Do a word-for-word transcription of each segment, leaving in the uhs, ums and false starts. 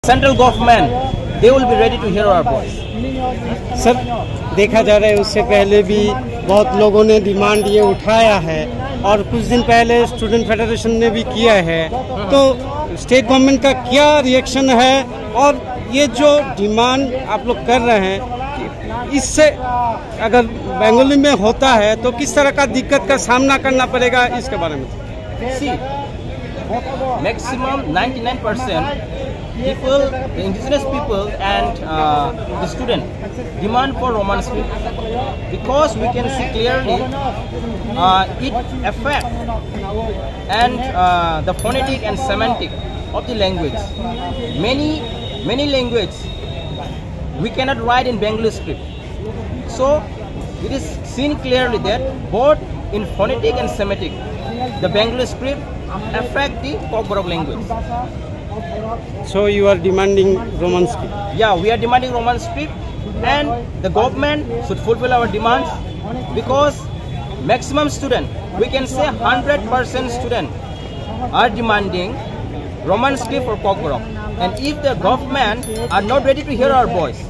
Central government, they will be ready to hear our voice. Sir, देखा जा रहा है, उससे पहले भी बहुत लोगों ने डिमांड ये उठाया है और कुछ दिन पहले स्टूडेंट फेडरेशन ने भी किया है। तो स्टेट गवर्नमेंट का क्या रिएक्शन है और ये जो डिमांड आप लोग कर रहे हैं, इससे अगर बंगाली में होता है तो किस तरह का दिक्कत का सामना करना पड़ेगा, इसके बारे में? See, maximum ninety-nine percent people, the indigenous people and, uh, the student demand for Roman script because we can see clearly, uh, it affect and, uh, the phonetic and semantic of the language. Many, many language we cannot write in Bengali script. So it is seen clearly that both in phonetic and semantic, the Bengali script affect the Kokborok language. So you are demanding Roman script? Yeah, we are demanding Roman script, and the government should fulfill our demands because maximum student, we can say hundred percent student, are demanding Roman script for Kokborok. And if the government are not ready to hear our voice,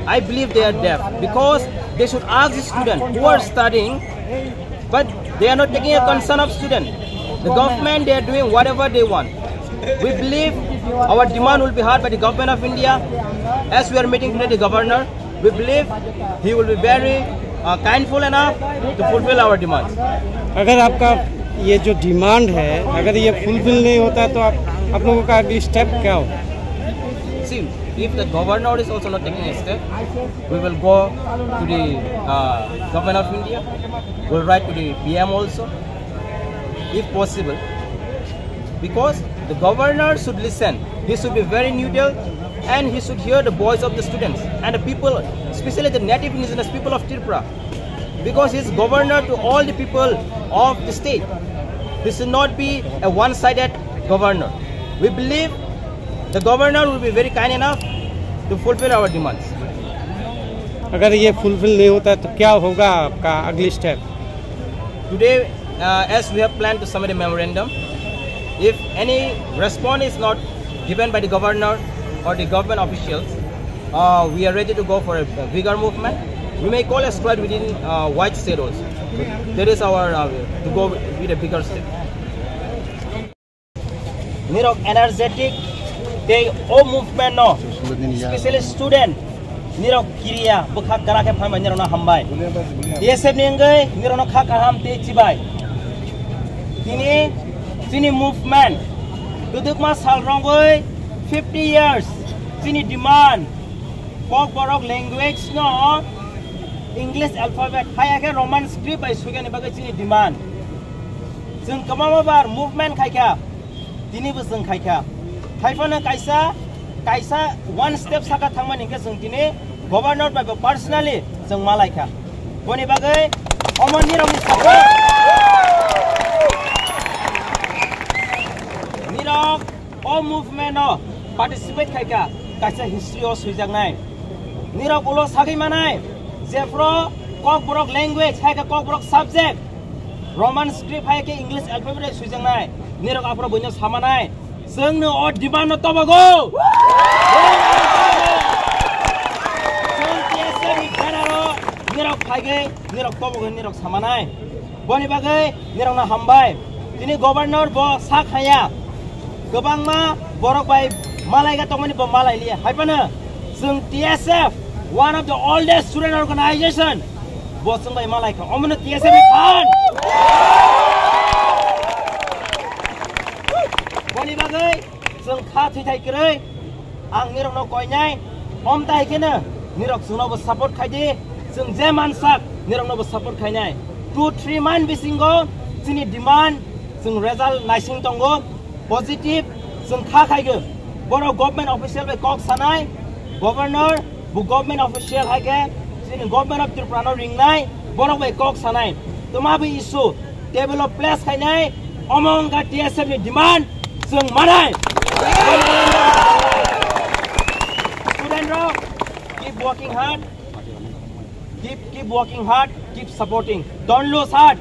I believe they are deaf because they should ask the students who are studying, but they are not taking a concern of student. The government, they are doing whatever they want. We believe our demand will be heard by the government of India. As we are meeting today the governor, we believe he will be very, uh, kindful enough to fulfill our demands. अगर आपका ये जो डिमांड है, अगर ये फुलफिल नहीं होता है, तो आप, आप लोगों का अगली स्टेप क्या हो? See, if the governor is also not taking a step, we will go to the, uh, government of India. We'll write to the P M also, if possible, because the governor should listen. He should be very neutral, and he should hear the voice of the students and the people, especially the native indigenous people of Tripura, because he is governor to all the people of the state. He should not be a one-sided governor. We believe the governor will be very kind enough to fulfill our demands. अगर ये फुलफिल नहीं होता है, तो क्या होगा आपका अगली step? Today, uh, as we have planned to submit a memorandum, if any response is not given by the governor or the government officials, uh, we are ready to go for a, a bigger movement. We may call a strike within, uh, White State also. That is our, uh, to go with a bigger step. Nirok energetic tei o movement no, specially student, nirok kiriya bwkha kwrak khe phaimani nirok no hambai. T S F ni wngwi nirok no kha kaham tei chibai. Tini chini movement kwdwkma sal rwngwi fifty years chini demand, Kokborok language no English alphabet haya khe Roman script bai suigani bagwi chini demand. Chwng kwbangma bar movement khaikha, tinibo chwng khaikha. Haiphano kaisa, kaisa one step saka thangmani hwnkhe chwng tini governor bai bo personally chwng malaikha. Boni bagwi omo nirokni support. Nirok o movement o participate khaikha, kaisa history o swijaknai. Nirok ulo sagwi manai, jephru Kokborok language hai khe Kokborok subject, Roman script hai khe English alphabet bai swijaknai. Nirok aphuru buino samanai, chwngno o demand no tobogo. Chwng T S F ni banner o nirok phaigwi nirok tobogo, nirok samanai. Boni bagwi nirokno hambai. Tini governor bo sak haya. Kwbangma borok bai malaiga tongmani bo malai liya. Haiphano chwng T S F, one of the oldest student organization, bo chwng bai malaikha. Omono T S F ni phan. Boni bagwi Chwng kha thwi thai kwrwi, ang nirokno koinai, omtai kheno nirok chwngnobo support khai di, chwng je mansak niroknobo support khainai. Two three month bisingo chini demand chwng result naising tongo, positive chwng kha khaigwi. Borok government official bai kok sanai, governor, bo government official hai khe chini government of Tripura no ringnai, borok bai kok sanai. Tuma bo issue table o place khainai, omo wngkha T S F ni demand, chwng manai. Student rok, keep working hard, keep, keep working hard, keep supporting. Don't lose heart.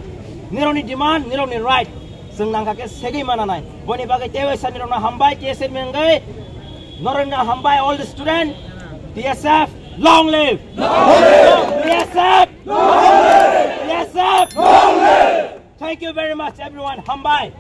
Nirokni demand, nirokni right. Chwng nangkha khe segwi mananai. Boni bagwi tei waisa nirokno hambai, T S F ni wngwi. Norokno hambai, all the student. T S F, long live! Long live! T S F! Long live! T S F! Long live! Thank you very much, everyone. Hambai!